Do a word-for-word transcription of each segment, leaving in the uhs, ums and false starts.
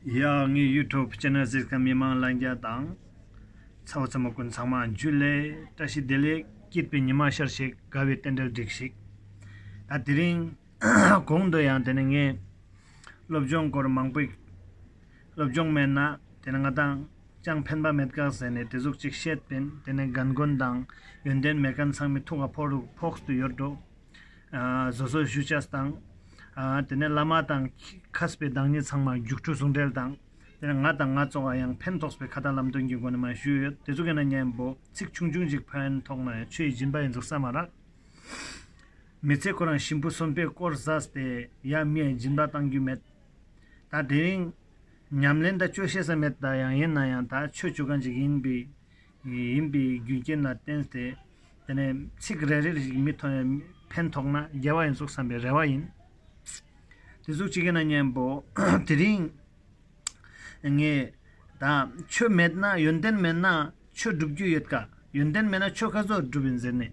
ཡ། ངའི་ཡུ་ཊུབ་ཆེ་ནལ་གཟིགས་མཁན་མི་མང་ལྷན་རྒྱས་དང་། ཚ་བོ་ཚ་མོ་ཀུན་ཚང་མ་འཇུ་ལེ། བཀྲ་ཤིས་བདེ་ལེགས། སྐྱིད་པའི་ཉི་མ་ཤར་ཞིག་དགའ་བའི་རྟེན་འབྲེལ་འགྲིགས་ཤིག་ད་དེ་རིང་གོང་དུ་ཡང་དེ་ནས་ངས་སློབ་སྦྱོང་སྐོར་མང་པོ་སློབ་སྦྱོང་མེད་ན་དེ་ནས་ང་དང་ཅང་ཕན་པ་མེད་ཀག་ཟེར་ནས་དེ་ཟུག་ཅིག་བཤད་པས་དེ་ནས་རྒན་རྒོན་དང་ཡོན་ཏན་མེད་མཁན་ཚང་མའི་ཐུགས་ལ་ཕོག་རུ་ཕོག་ཏུ་ཡོད་འགྲོ། བཟོ་བཟོ་ཞུ་ཅས་དང་། དེ་ནས་བླ་མ་དང་མཁས་པའི་བདག་ཉིད་ཚང་མ་རྒྱུགས་སྤྲོད་ཟུང་འབྲེལ་དང་། དེ་ནས་ང་དང་ང་ཚོ་བ་ཡང་ཕན་ཐོགས་པའི་ཁ་ཏ་ལམ་སྟོན་གྱི་སྒོ་ནས་མ་ཞུས་ཡོད། དེ་ཚོ་ག་ན་མཉམ་པོ་ཚིག་ཆུང་ཆུང་ཞིག་ཕན་ཐོགས་ན་ཡང་ཆོས་ཡི་སྦྱིན་པ་ཡིན་ཚུགས་ས་མ་རག་མི་ཚེ་ཁོ་རང་ཞིམ་པོ་གསོན་པོའི་སྐོར་ཟ་སྟེ་ཡ་མི་ཡང་སྦྱིན་པ་བཏང་རྒྱུ་མེད། ད་དེ་རིང་ཉམས་ལེན་ད་ཅོ་ཤེས་ས་མེད། ད་ཡང་ཡིན་ན་ཡང་ད་ཆོས་བཅུ་གང་ཅིག་ཡིན་པའི་ཡིན་པའི་རྒྱུ་རྐྱེན་ལ་བརྟེན་ཏེ། དེ་ནས་ཚིག་རེ་རེ་ཞིག་མི་ཐོན་ཕན་ཐོགས་ན་དགེ་བ་ཡིན་ཟུག་བསམ་པའི་རེ་བ་ཡིན། དེ་ཟུག་ཅིག་ཡིན་ན་མཉམ་པོ་དེ་རིང་ངས་ད་ཆོས་མེད་ན་ཡོན་ཏན་མེད་ན་ཆོས་སྒྲུབ་རྒྱུ་ཡོད་ཀ་ཡོན་ཏན་མེད་ན་ཆོས་ག་ཚོད་སྒྲུབ་ཡིན་ཟེར་ནས།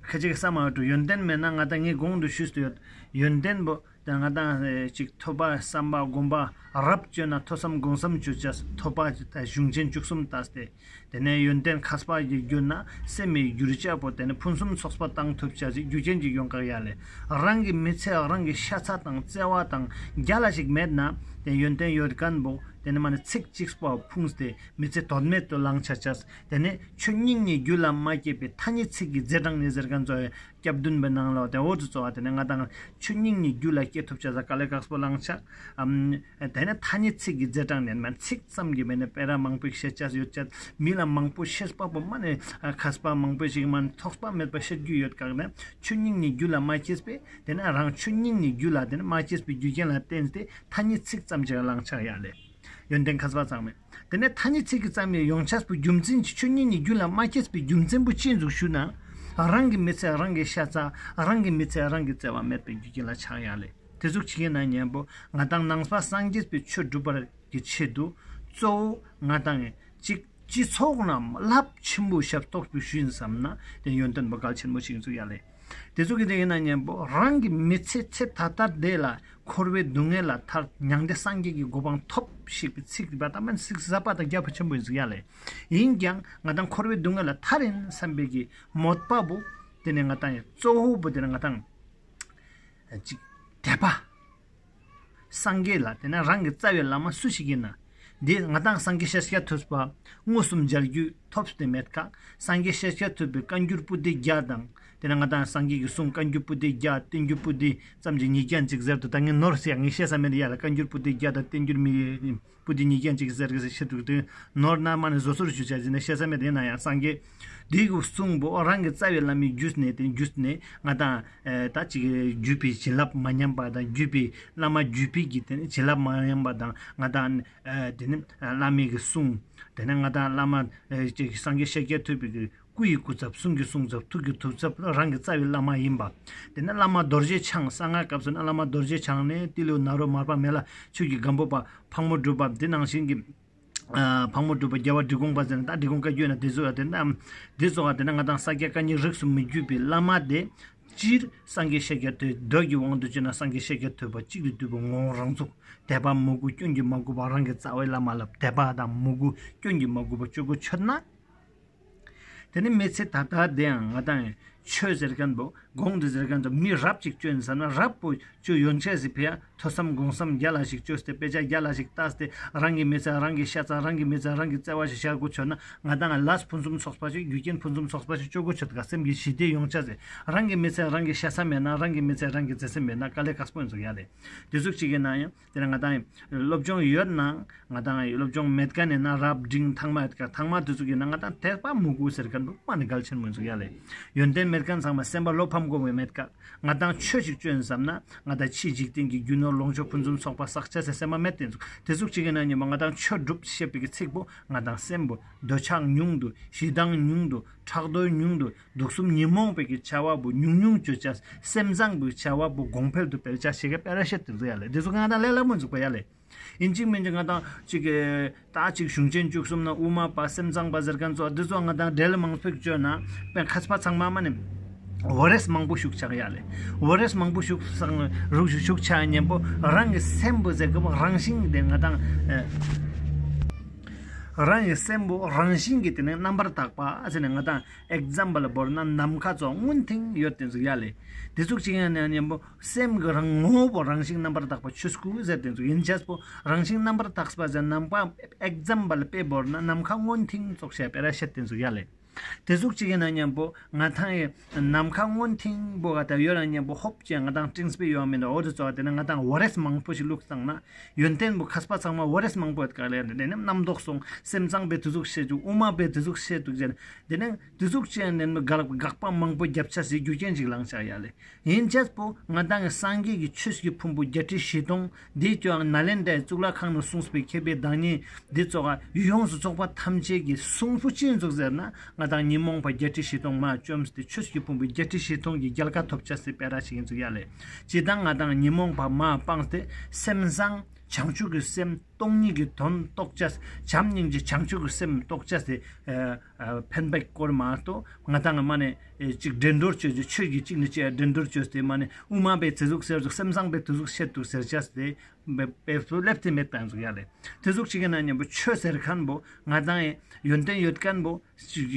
ཁ་ཅིག་གི་བསམ་མ་འགྲོ། ཡོན་ཏན་མེད་ན་ང་ད་ངས་གོང་དུ་ཞུས་ཏེ་ཡོད། ཡོན་ཏན་པོ། དེ་ང་དང་ཅིག་ཐོས་པ་བསམ་པ་སྒོམ་པ་རབ་བཅོས་ན་ཐོས་བསམ་སྒོམ་གསུམ་བཅོ་བྱ། ཐོས་པ་དང་གཞུང་ཆེན་བཅུ་གསུམ་ལྟ་སྟེ། དེ་ནས་ཡོན་ཏན་མཁས་པ་ཞིག་གྱུར་ན་སེམས་མི་འགྱུར་བྱ་པོ་དེ་ནས་ཕུན་སུམ་ཚོགས་པ་བཏང་ཐུབ་བྱ་ཞིག་རྒྱུ་རྐྱེན་གྱི་ཡོང་གག་ཡ་ལེ། རང་གི་མི་ཚེ་རང་གི་ཤ་ཚ་དང་བརྩེ་བ་དང་རྒྱ་ལ་ཞིག་མེད་ན་དེ་ཡོན་ཏན་ཡོད་མཁན་པོ་དེ་ནས་མ་ནི་ཚིག་གཅིག་པོ་ཕུངས་ཏེ་མི་ཚེ་དོན་མེད་དུ་ལང་ཆ་ཆས། དེ་ནས་ཆོས་སྙིང་ནས་རྒྱུད་ལ་མ་སྐྱེས་པའི་ཐ་སྙད་ཚིག་གི་རྫས་དྲངས་ནས་ཟེར་མཁན་ཚོ། སྐྱབས་བདུན་པའི་ནང་ལོགས་དེ་འོ་ཙུ་ཙོ་བ་དེ་ནས་ང་དང་ཆོས་སྙིང་ནས་རྒྱུད་ལ་སྐྱེ་ཐུབ་བྱ་ས་དཀའ་ལས་ཁག་པོ་བླངས་ཆགས། ཨམ། དེ་ནས་ཐ་སྙད་ཚིག་གི་རྫས་དྲངས་ནས་མ་ཚིག་ཙམ་གྱི་མེད་ན་དཔེ་ར་མང་པོ་བཤད་བྱ་ཡོད་ཆ། མི་ལ་མང་པོ་བཤད་པ་པོ་མ་ནས་མཁས་པ་མང་པོ་ཞིག་མ་ཐོགས་པ་མེད་པ་བཤད་རྒྱུ་ཡོད་ཀག་ནས་ཆོས་སྙིང་ནས་རྒྱུད་ལ་མ་སྐྱེས་པས་དེ་ནས་རང་ཆོས་སྙིང་ནས་རྒྱུད་ལ་དེ་ནས་མ་སྐྱེས་པའི་རྒྱུ་རྐྱེན་ལ་བརྟེན་ཏེ་ཐ་སྙད་ཚིག་ཙམ་ཅིག་བླངས་ཆགས་ཡ་ལེ། ཡོན་ཏན་མཁས་པ་ཚང་མས། དེ་ནས་ཐ་སྙད་ཚིག་གི་ཙམ་ཡང་ཡོང་ཆགས་པའི་རྒྱུ་མཚན་གྱི་ཆོས་ཉིད་ནི་རྒྱུད་ལ་མ་སྐྱེས་པའི་རྒྱུ་མཚན་པོ་ཅི་འཛུགས་ཞུ་ན། རང་གི་མི་ཚེ་རང་གི་ཤ་ཚ་རང་གི་མི་ཚེ་རང་གི་བརྩེ་བ་མེད་པའི་རྒྱུ་རྐྱེན་ལ་ཆགས་ཡ་ལེ། དེ་ཟུག་ཅིག་ཡིན་ན་མཉམ་པོ་ང་དང་ནང་པ་སངས་རྒྱས་པའི་ཆོས་སྒྲུབ་པར་གྱི་ཆེད་དུ་གཙོ་བོ་ང་དང་ངས་གཅིག་སྤྱི་ཚོགས་ནང་རླབས་ཆེན་པོ་ཞབས་ཏོག་པའི་ཞུ་ཡིན་བསམ་ན་དེ་ཡོན་ཏན་པོ་གལ་ཆེན་པོ་ཞིག་འཛུགས་ཡ་ལེ། དེ་ཚོ་གི་དེ་ཡིན་ན་མཉམ་པོ་རང་གི་མི་ཚེ་ཚེ་ད་ལྟ་དེ་ལ་འཁོར་བའི་སྡུག་བསྔལ་ལ་ཐར་མྱང་འདས་སངས་རྒྱས་ཀྱི་གོ་འཕང་ཐོབ་ཞེས་པའི་ཚིག་འབའ་ད་མན་ཚིག་ཟབ་པ་དང་རྒྱ་ཆེན་པོ་ཡིན་ཟིག་ཡ་ལེ། ཡིན་ཀྱང་ང་དང་འཁོར་བའི་སྡུག་བསྔལ་ལ་ཐར་ཡིན་བསམ་པའི་གི་མོས་པ་པོ་དེ་ནས་ང་དང་ཡང་གཙོ་བོ་པོ་དེ་ནས་ང་དང་ཅིག་དད་པ། སངས་རྒྱས་ལ་དེ་ནས་རང་གི་རྩ་བའི་བླ་མ་སུ་ཞིག་ཡིན་ན། འདི་ང་དང་སངས་རྒྱས་ཤཱཀྱ་ཐུབ་པ་མངོན་སུམ་མཇལ་རྒྱུ་ཐོབ་སྟེ་མེད་ཀ་སངས་རྒྱས་ཤཱཀྱ་ཐུབ་པའི་བཀའ་འགྱུར་པོ་ཏི་བརྒྱ་དང་དེ་ནས་ང་དང་སངས་རྒྱས་ཀྱི་གསུང་བཀའ་འགྱུར་པོ་ཏི་བརྒྱ་བསྟན་འགྱུར་པོ་ཏི་ཙམ་གྱི་ཉིས་བརྒྱ་ཅིག་ཟེར་དུ་ད་ངས་ནོར་ཟེར་ཡ་ངས་བཤད་ས་མེད་ཡ་ལ། བཀའ་འགྱུར་པོ་ཏི་བརྒྱ་དང་བསྟན་འགྱུར་མི་པོ་ཏི་ཉིས་བརྒྱ་ཅིག་ཟེར་གི་ཟེར་ཤེས་འདུག་དེ་ནོར་ན་མ་ནས་བཟོ་སོར་ཞུ་བྱ་ཟིན་ནས་བཤད་ས་མེད་ཡིན་ན་ཡང་སངས་རྒྱས་དེ་གི་གསུང་པོ་རང་གི་རྩ་བའི་བླ་མའི་རྒྱུད་ནས་དེ་རྒྱུད་ནས་ང་དང་ད་ཅིག་བརྒྱུད་པའི་བྱིན་རླབས་མ་ཉམས་པ་དང་བརྒྱུད་པའི་བླ་མ་བརྒྱུད་པའི་གི་དེ་ནས་བྱིན་རླབས་མ་ཉམས་པ་དང་ང་དང་དེ་ནས་བླ་མའི་གི་གསུང་དེ་ནས་ང་དང་བླ་མ་ཅིག་སངས་རྒྱས་ཤཱཀྱ་ཐུབ་པའི་གི་སྐུ་ཡི་སྐུ་ཚབ་གསུང་གི་གསུང་ཚབ་ཐུགས་ཀྱི་ཐུགས་ཚབ་རང་གི་རྩ་བའི་བླ་མ་ཡིན་པ། དེ་ནས་བླ་མ་རྡོ་རྗེ་འཆང་གསང་སྔགས་སྐབས་སུ་ནི་བླ་མ་རྡོ་རྗེ་འཆང་ནས་ཏི་ལོ་ནཱ་རོ་མར་པ་མེ་ལ་ཆོས་ཀྱི་སྒམ་པོ་པ་ཕག་མོ་གྲུ་པ་འདི་ནང་བཞིན་གྱི། ཕག་མོ་གྲུ་པ་རྒྱལ་བ་འབྲི་གུང་པ་ཟེར་ན་ད་འབྲི་གུང་བཀའ་བརྒྱུད་ན་འདི་ཚོ་ཡང་དེ་ནས་འདི་ཚོ་ག་དེ་ནས་ང་དང་ས་སྐྱ་བཀའ་རྙིང་རིས་སུ་མི་བརྒྱུད་པའི་བླ་མ་དེ་སྤྱིར་སངས་རྒྱས་ཤཱཀྱ་ཐུབ་མདོ་གི་དབང་དུ་བྱས་ན་སངས་རྒྱས་ཤཱཀྱ་ཐུབ་པ་གཅིག་ཏུ་བསྡུས་པའི་ངོ་བོ་རང་ཚུགས་དད་པ་མོས་གུས་སྐྱོན་གྱིས་མ་གོས་པ་རང་གི་རྩ་བའི་བླ་མ་ལ་དད་པ་དང་མོས་གུས་སྐྱོན་གྱིས་མ་གོས་པ་བཅོ་དགོས་ཆོད་ན། དེ་ནི་མི་ཚེ་ད་ལྟ་དེའང་ང་དང་ཆོས་ཟེར་མཁན་པོ་གོང་དུ་ཟེར་མཁན་པོ་མི་རབ་ཅིག་བཅོས་ཟེར་ན་རབ་པོ་བཅོ་ཡོན་ཆད་ཟེར་ཕི་ཡ་ཐོས་བསམ་སྒོམ་གསུམ་རྒྱ་ལ་ཞིག་བཅོས་ཏེ་དཔེ་ཆ་རྒྱ་ལ་ཞིག་ལྟས་ཏེ་རང་གི་མི་ཚེ་རང་གི་ཤ་ཚ་རང་གི་མི་ཚེ་རང་གི་བརྩེ་བ་ཞིག་བཞག་དགོས་ཆོད་ན་ང་དང་ལས་ཕུན་སུམ་ཚོགས་པ་ཞིག་རྒྱུ་རྐྱེན་ཕུན་སུམ་ཚོགས་པ་ཞིག་བཅོ་དགོས་ཆོད་ག་སེམས་ཀྱི་ཞི་བདེ་ཡོང་ཆ་ཟེར་རང་གི་མི་ཚེ་རང་གི་ཤ་ཚ་མེད་ན་རང་གི་མི་ཚེ་རང་གི་བརྩེ་སེམས་མེད་ན་དཀའ་ལས་ཁག་པོ་ཡིན་ཚུགས་ཡ་ལེ། དེ་ཟུག་ཅིག་ཡིན་ན་ཡང་། དེ་ནས་ང་དང་སློབ་སྦྱོང་ཡོད་ན་ང་དང་སློབ་སྦྱོང་མེད་མཁན་ཡིན་ན་རབ་འབྲིང་ཐང་མ་ཡོད་ཀ་ཐང་མ་དེ་ཚོ་ཡིན་ན་ང་དང་དད་པ་མོས་གུས་ཟེར་མཁན་པོ་མ་ནི་གལ་ཆེན་མོ་ཚུགས་ཡ་ལེ། ཡོན་ཏན་མེད་མཁན་ཚང་མ་སེམས་པ་བློ་ཕམ་དགོས་པའི་མེད་ཀ་ང་དང་ཆོས་ཤིག་བཅོས་ཡིན་བསམ་ན་ང་དང་ཕྱིའི་འཇིག་རྟེན་གྱི་རྒྱུ་ནོར་ལོངས་སྤྱོད་ཕུན་སུམ་ཚོགས་པ་བསགས་ཆ་ཟེར་སེམས་པ་མེད་དེ་ཚོ་དེ་ཚོ་ཅིག་ཡིན་ན་ཉི་མ་ང་དང་ཆོས་སྒྲུབ་ཞེས་པའི་གི་ཚིག་པོ་ང་དང་སེམས་པོ་འདོད་ཆགས་ཉུང་དུ་ཞེ་སྡང་ཉུང་དུ་ཕྲག་དོག་ཉུང་དུ། དུག་གསུམ་ཉོན་མོངས་པའི་གི་བྱ་བ་པོ་ཉུང་ཉུང་བཅོ་བྱ། སེམས་བཟང་པོའི་བྱ་བ་པོ་གོང་འཕེལ་དུ་སྤེལ་བྱ་ཞེས་པའི་སྤེ་ར་བཤད་དེ་ཚོ་ཡ་ལེ། དེ་ཚོ་ང་དང་ལས་སླ་མོ་འཛུགས་པ་ཡ་ལེ། ཡིན་གཅིག་མིན་གཅིག་ང་དང་གཅིག་གི་ད་གཅིག་གཞུང་ཆེན་བཅུ་གསུམ་ན་དབུ་མ་པ་སེམས་ཙམ་པ་ཟེར་མཁན་ཚོ་འདི་ཚོ་ང་དང་འབྲེལ་མང་སྤེལ་བཅོས་ན་དཔེ་མཁས་པ་ཚང་མ་མ་ནི། ཝ་རེས་མང་པོ་ཞུགས་ཆགས་ཡ་ལེ། ཝ་རེས་མང་པོ་ཞུགས་སང་རུག་ཞུགས་ཆགས་ཉན་པོ་རང་གི་སེམས་པོ་ཟེར་གི་མོ་རང་བཞིན་དེ་ང་དང་རང་གི་སེམས་པོ་རང་བཞིན་གྱི་དེ་ནས་རྣམ་པར་དག་པ་ཟེར་ནས་ང་དང་ཨེག་ཛམ་པལ་བོར་ན་ནམ་མཁའ་ཙོགས་སྔོན་ཐིང་ཡོད་དེ་ཟུག་ཡ་ལེ། དེ་ཟུག་ཅིག་ཡང་ནས་ཉན་པོ་སེམས་ཀྱི་རང་ངོ་བོ་རང་བཞིན་རྣམ་པར་དག་པ་ཆོས་སྐུ་ཟེར་དེ་ཟུག་ཡིན་ཅེས་པོ་རང་བཞིན་རྣམ་པར་དག་པ་ཟེར་ནམ་མཁའ་ཨེག་ཛམ་པལ་དཔེ་བོར་ན་ནམ་མཁའ་སྔོན་ཐིང་ཙོགས་བཤད་པའི་ར་བཤད་དེ་ཟུག་ཡ་ལེ། དེ་ཟུག་ཅིག་ཡིན་ན་མཉམ་པོ་ང་ཐང་ཡི་ནམ་མཁའ་སྔོན་ཐིང་པོ་ག་ད་ཡོད་ན་མཉམ་པོ་ཧོབ་ཅེས་ང་ཐང་སྤྲིན་སྤེ་ཡོང་མི་འདུག་འོ་དེ་ཙོགས་དེ་ནི་ང་ཐང་ཝ་རེས་མང་པོ་ཞིག་བླུགས་བཏང་ན་ཡོན་ཏན་པོ་མཁས་པ་ཚང་མ་ཝ་རེས་མང་པོ་ཡོད་ག་ལེ། དེ་ནི་རྣམ་རྟོག་སོང་སེམས་ཙང་པས་དེ་ཟུག་བཤད་འདུག་དབུ་མ་པས་དེ་ཟུག་བཤད་འདུག་ཅེས་དེ་ནི་དེ་ཟུག་ཅེས་ནི་དགག་དགག་པ་མང་པོ་རྒྱབ་ཆ་སི་རྒྱུ་རྐྱེན་ཅིག་ལངས་ཆགས་ཡ་ལེ། ཡིན་ཅེས་པོ་ང་ཏང་གི་སངས་རྒྱས་ཀྱི་ཆོས་ཀྱི་ཕུང་པོ་བརྒྱད་ཁྲི་བཞི་སྟོང་འདི་ཀྱང་ནཱ་ལེནྡྲའི་གཙུག་ལག་ཁང་ནས་གསུངས་པའི་མཁས་པའི་བདག་ཉིད་འདི་ཙོགས་ཡོངས་སུ་རྫོགས་པ་ཐམས་ཅད་ཀྱི་གསུང་ཕུ་ཅི་ཡིན་ཟུག་ཟེར་ན་ང་ཏང་ཉོན་མོངས་པ་བརྒྱད་ཁྲི་བཞི་སྟོང་མ་བཅོམ་སྟེ་ཆོས་ཀྱི་ཕུང་པོ་བརྒྱད་ཁྲི་བཞི་སྟོང་གི་རྒྱལ་ཁ་ཐོབ་ཅེས་སི་སྤེ་ར་ཞིག་ཡིན་ཟུག་ཡ་ལེ། ཇི་ལྟར་ང་ཏང་ཉོན་མོངས་པ་མ་སྤངས་ཏེ་སེམས་བཟང་བྱང་ཆུབ་ཀྱི་སེམས་སྟོང་ཉིད་ཀྱི་དོན་རྟོགས་ཅེས་བྱམས་སྙིང་རྗེ་བྱང་ཆུབ་ཀྱི་སེམས་རྟོགས་ཅེས་སི་ཨ་ཕན་པའི་སྐོར་མ་གཏོགས་ང་ཏང་མ་ནས་ཨེ་གཅིག་འགྲན་བསྡུར་བཅོས་རྒྱུ་ཆོས་ཀྱི་གཅིག་ནས་གཅིག་འགྲན་བསྡུར་བཅོས་ཏེ་མ་ནས་དབུ་མ་པས་དེ་ཟུག་ཟེར་ཟུག་སེམས་བཟང་པས་དེ་ཟུག་བཤད་འདུག་ཟེར་ཅེས་ཏེ་བེ་བེ་སླེབས་ཏེ་མེད་པ་ཟུག་ཡ་ལེ། དེ་ཟུག་ཅིག་ཡིན་ན་མཉམ་པོ་ཆོས་ཟེར་མཁན་པོ་ང་ཏང་ཡོན་ཏན་ཡོད་མཁན་པོ་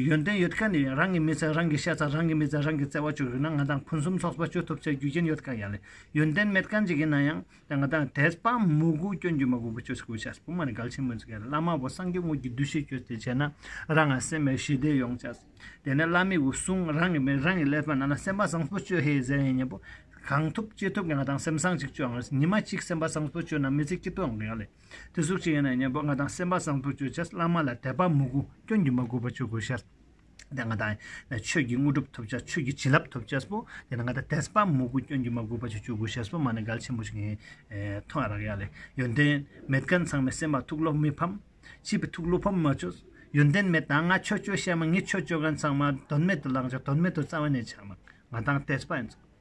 ཡོན་ཏན་ཡོད་མཁན་ནི་རང་གི་མི་ཚེ་རང་གི་ཤ་ཚ་རང་གི་མི་ཚེ་རང་གི་བརྩེ་བ་བཅོས་ན་ང་ཏང་ཕུན་སུམ་ཚོགས་པ་བཅོས་ཐུབ་ཚེ་རྒྱུ་རྐྱེན་ཡོད་མཁན་ཡ་ལེ། ཡོན་ཏན་མེད་མཁན་ཅིག་ཡིན་ན་ཡང་། ད་ང་དང་དད་པ་མོས་གུས་སྐྱོན་གྱིས་མ་གོས་པ་བཅོས་དགོས་ཤེས་པོ་མ་ནི་གལ་ཆེན་པོ་ཟིག་ཡ་བླ་མ་བོ་སངས་རྒྱས་དངོས་ཀྱི་འདུ་ཤེས་བཅོས་ཏེ་བྱས་ན་རང་ང་སེམས་མེད་ཞི་བདེ་ཡོང་ཆ། དེ་ནས་བླ་མའི་གུ་གསུང་རང་གི་མེད་རང་གི་ཀླད་པ་ནང་ན་སེམས་པ་བཟང་པོ་བཅོས་ཧེ་ཟེར་ཡིན་ཉེ་པོ་གང་ཐུབ་ཅི་ཐུབ་ཀྱི་ང་དང་སེམས་བཟང་ཅིག་བཅོས་ཨང་ཉི་མ་གཅིག་སེམས་པ་བཟང་པོ་བཅོས་ན་མི་ཚེ་སྐྱིད་པོ་ཡོང་གི་ཡ་ལེ། དེ་ཟུག་ཅིག་ཡིན་ན་ཉེ་པོ་ང་དང་སེམས་པ་བཟང་པོ་བཅོས་ཆ་བླ་མ་ལ་དད་པ་མོས་གུས་སྐྱོན་གྱིས་མ་གོས་པ་བཅོས་དགོས་ཤེས། དེ་ང་དང་ཆོས་ཀྱི་དངོས་གྲུབ་ཐོབ་ཆ་ཆོས་ཀྱི་བྱིན་རླབས་ཐོབ་ཆ་པོ་དེ་ནི་ང་དང་དད་པ་མོས་གུས་སྐྱོན་གྱིས་མ་གོས་པ་ཆོས་ཆོས་གོས་ཤེས་པོ་མ་ནི་གལ་ཆེན་པོ་ཞིག་ཡིན་མཐོང་ཡ་རག་ཡ་ལེ། ཡོན་ཏན་མེད་མཁན་ཚང་མའི་སེམས་པ་ཐུགས་བློ་མི་ཕམ། ཕྱི་པའི་ཐུགས་བློ་ཕམ་མ་བཅོས། ཡོན་ཏན་མེད་ད་ང་ཆོས་ཆོས་བཤད་མ་ངས་ཆོས་ཆོས་མཁན་ཚང་མ་དོན་མེད་དུ་བླངས་ཆ་དོན་མེད་དུ་རྩ་བ་ནས་ཆགས་མ་ང་དང་དད་པ་ཡིན་ཚོ།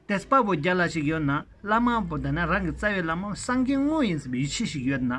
དད་པ་པོ་རྒྱ་ལ་ཞིག་ཡོད་ན་བླ་མ་པོ་དེ་ན་རང་གི་རྩ་བའི་བླ་མ་སངས་རྒྱས་དངོས་ཡིན་ཟེར་བའི་ཡིད་ཆེས་ཤིག་ཡོད་ན་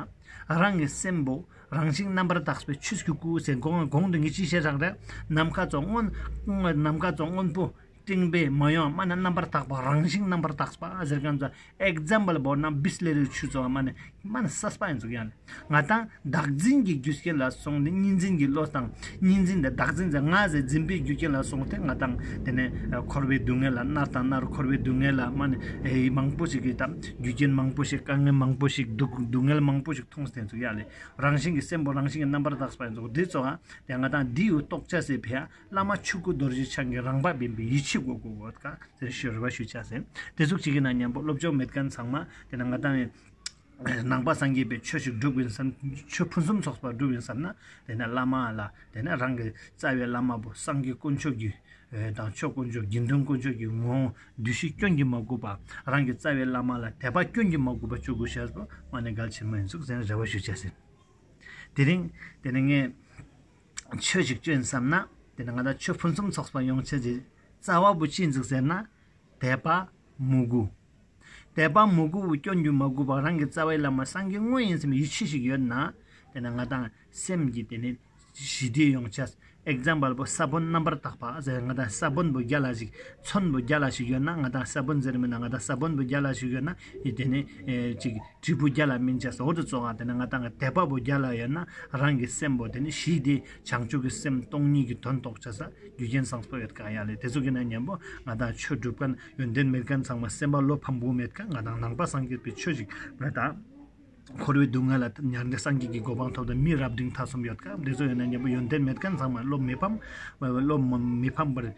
རང་གི་སེམས་པོ་རང་བཞིན་རྣམ་པར་དག་པའི་ཆོས་ཀྱི་སྐུ་ཟེར་གོང་གོང་དུ་ངས་ཅི་བཤད་རག་རེད། ནམ་མཁའ་ཙོགས་སྔོན་ནམ་མཁའ་ཙོགས་སྔོན་པོ་སྤྲིན་པས་མ་ཡོང་མ་ན་རྣམ་པར་དག་པ་རང་བཞིན་རྣམ་པར་དག་པ་ཟེར་མཁན་ཚོ་ཨེག་ཛམ་པལ་བོར་ན་བིས་ལེ་རི་ཆུ་ཚོགས་མ་ནི་མ་ནི་སས་པ་ཡིན་ཚོགས་ཡང་། ང་དང་བདག་འཛིན་གྱི་རྒྱུ་རྐྱེན་ལ་སོང་སྟེ་གཉིས་འཛིན་གྱི་བློ་དང་གཉིས་འཛིན་དེ་བདག་འཛིན་དེ་ང་ཟེར་འཛིན་པའི་རྒྱུ་རྐྱེན་ལ་སོང་སྟེ་ང་དང་དེ་ནས་འཁོར་བའི་སྡུག་བསྔལ་ལ་མནར་དང་མནར་འཁོར་བའི་སྡུག་བསྔལ་ལ་མ་ནི་མང་པོ་ཞིག་གི་དང་རྒྱུ་རྐྱེན་མང་པོ་ཞིག་དཀའ་ངལ་མང་པོ་ཞིག་སྡུག་སྡུག་བསྔལ་མང་པོ་ཞིག་མཐོང་སྟེ་ཚུགས་ཡ་ལེ། རང་བཞིན་གྱི་སེམས་པོ་རང་བཞིན་གྱི་རྣམ་པར་དག་པ་ཡིན་ཚུགས་འདི་ཚོ་ཨ་དེ་ང་དང་འདི་ཡུ་རྟོགས་བྱ་སེ་ཕེ་ཨ་བླ་མ་ཆོས་སྐུ་རྡོ་རྗེ་འཆང་གི་རང་དཔའ་བིམ་པའི་ཡིད་ཆེས་དགོས་དགོས་དགོས་ཀ་ཟེར་ཞུ་རེ་བ་ཞུ་བྱ་ཟེར་དེ་ཟུག་ཅིག་གི་ན་མཉམ་པོ་སློབ་སྦྱོང་མེད་མཁན་ཚང་མ་དེ་ན་ང་དང་ནང་པ་སངས་རྒྱས་པའི་ཆོས་ཤིག་སྒྲུབ་ཡིན་བསམ། ཆོས་ཕུན་སུམ་ཚོགས་པ་སྒྲུབ་ཡིན་བསམ་ན། དེ་ནས་བླ་མ་ལ་དེ་ནས་རང་གི་རྩ་བའི་བླ་མ་པོ་སངས་རྒྱས་དཀོན་མཆོག་གི་དང་ཆོས་དཀོན་མཆོག་དགེ་འདུན་དཀོན་མཆོག་གི་ངོ་བོ་འདུ་ཤེས་སྐྱོན་གྱིས་མ་གོས་པ། རང་གི་རྩ་བའི་བླ་མ་ལ་དད་པ་སྐྱོན་གྱིས་མ་གོས་པ་བཅོ་དགོས་ཤེས་པོ་མ་ནི་གལ་ཆེན་མོ་ཡིན་ཚུགས་ཟེར་རེ་བ་ཞུ་བྱ་ཟེར། དེ་རིང་དེ་ནས་ངས་ཆོས་ཤིག་བཅོ་ཡིན་བསམ་ན། དེ་ནས་ང་ད་ཆོས་ཕུན་སུམ་ཚོགས་པ་ཡོང་ཆེད་ཀྱི་རྩ་བ་པོ་ཅི་ཡིན་ཚུགས་ཟེར་ན། དད་པ་མོས་གུས། དད་པ་མོས་གུས་པོ་སྐྱོན་གྱིས་མ་གོས་པ་རང་གི་རྩ་བའི་བླ་མ་སངས་རྒྱས་དངོས་ཡིན་བསམ་ཡིད་ཆེས་ཤིག་ཡོད་ན། དེ་ནས་ང་དང་སེམས་ཀྱི་དེ་ནས་ཞི་བདེ་ཡོང་ཆ། ཨེག་ཛམ་པལ་པོ་ས་བོན་རྣམ་པར་དག་པ་ཟེར་ང་དང་ས་བོན་པོ་རྒྱ་ལ་ཞིག་མཚོན་པོ་རྒྱ་ལ་ཞིག་ཡོད་ན་ང་དང་ས་བོན་ཟེར་མིན་ན་ང་དང་ས་བོན་པོ་རྒྱ་ལ་ཞིག་ཡོད་ན་ཡི་དེ་ནས་ཅིག་དྲིལ་བུ་རྒྱ་ལ་སྨིན་ཆ་ས་འོ་དུ་ཙོག་ཨ་དེ་ནས་ང་དང་དད་པ་པོ་རྒྱ་ལ་ཡོད་ན་རང་གི་སེམས་པོ་དེ་ནས་ཞི་བདེ་བྱང་ཆུབ་ཀྱི་སེམས་སྟོང་ཉིད་ཀྱི་དོན་རྟོགས་ཆ་ས་རྒྱུ་རྐྱེན་བཟང་པོ་ཡོད་ག་ཡ་ལེ། དེ་ཚོ་གི་ན་མཉམ་པོ་ང་དང་ཆོས་སྒྲུབ་མཁན་ཡོན་ཏན་མེད་མཁན་ཚང་མ་སེམས་པ་བློ་ཕམ་པོ་མེད་མཁན་ང་དང་ནང་པ་སངས་རྒྱས་པའི་ཆོས་ཤིག་ང་དང་འཁོར་བའི་སྡུག་བསྔལ་ལ་ཉར་འདི་སངས་རྒྱས་ཀྱི་གོ་འཕང་ཐོབ་དང་མི་རབ་འབྲིང་ཐ་གསུམ་ཡོད་ཀ་འདི་ཚོ་ཡོད་ན་མཉམ་པོ་ཡོན་ཏན་མེད་མཁན་ཚང་མ་བློ་མི་ཕམ། བློ་མི་ཕམ་པར།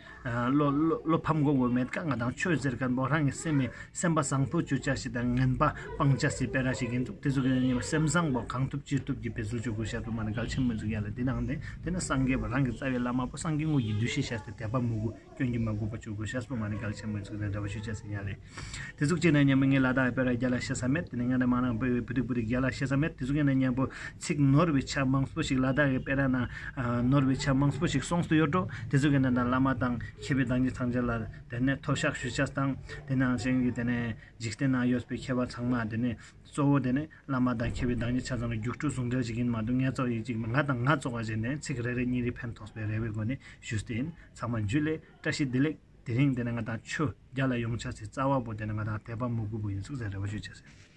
བློ་བློ་བློ་ཕམ་དགོས་དགོས་མེད་ཀ་ང་དང་ཆོས་ཟེར་མཁན་པོ་རང་གི་སེམས་མི་སེམས་པ་བཟང་པོ་བཅོ་བྱ་ཞིག་དང་ངན་པ་སྤང་བྱ་སི་སྤེ་ར་ཞིག་ཡིན་འདུག་དེ་ཚོ་གི་ནི་སེམས་བཟང་པོ་གང་ཐུབ་ཅི་ཐུབ་ཀྱི་འབད་རྩོལ་བཅོ་དགོས་ཤ་ཐུབ་མ་ནི་གལ་ཆེན་མི་འཛུགས་ཡ་ལ་དེ་ནང་དེ་དེ་ནི་སངས་རྒྱས་པ་རང་གི་རྩ་བའི་བླ་མ་པོ་སངས་རྒྱས་དངོས་ཀྱི་འདུ་ཤེས་བྱ་སྟེ་དད་པ་མོས་གུས་སྐྱོན་གྱིས་མ་གོས་པ་བཅོ་དགོས་ཤ་ཐུབ་མ་ནི་གལ་ཆེན་མི་འཛུགས་ནས་འདྲ་བ་ཞུ་བྱ་ཟིན་ཡ་ལས། དེ་ཟུག་ཅིག་ན་མཉམ་པོ་ངས་ལ་དྭགས་སྤེ་ར་རྒྱ་ལ་ཤེས་ས་མེད། དེ་ནས་ང་ནས་མ་ནང་བོད་བོད་ཐིག་བོད་ཐིག་རྒྱ་ལ་ཤེས་ས་མེད། དེ་ཟུག་ཡིན་ན་མཉམ་པོ་ཚིག་ནོར་བའི་ཆ་མང་པོ་ཞིག་ལ་དྭགས་ཀྱི་སྤེ་ར་ན་ནོར་བའི་ཆ་མང་པོ་ཞིག་གསུངས་སུ་ཡོད་འགྲོ། དེ་ཟུག་ཡིན་ན་ད་བླ་མ་དང་མཁས་པའི་བདག་ཉིད་ཚང་ཆ་ལ་དེ་ནས་ཐོ་ཤག་ཞུ་ཆ་དང་དེ་ནང་བཞིན་གྱི་དེ་ནས་འཇིག་རྟེན་ན་ཡོད་པའི་མཁས་པ་ཚང་མ་དེ་ནས་གཙོ་བོ་དེ་ནས་བླ་མ་དང་མཁས་པའི་བདག་ཉིད་ཆ་ཚང་ལ་རྒྱུགས་སྤྲོད་ཟུང་འབྲེལ་ཞིག་ཡིན་མ་གཏོགས་ངས་གཙོ་ཡིག་ཅིག་ང་དང་ང་གཙོ་བ་བཞིན་ནས་ཚིག་རེ་རེ་གཉིས་རེ་ཕན་ཐོགས་པའི་རེ་བའི་སྒོ་ནས་ཞུས་ཏེ་ཡིན། ཚང་མ་འཇུ་ལེ་བཀྲ་ཤིས་བདེ་ལེགས། དེ་རིང་དེ་ནི་ང་དང་ཆོས་རྒྱ་ལ་ཡོང་ཆ་སའི་རྩ་བ་པོ་དེ་ནི་ང་དང་དད་པ་མོས་གུས་པོ་ཡིན་ཚུགས་ཟེར་རེ་བ་ཞུ་བྱས་ཟེར།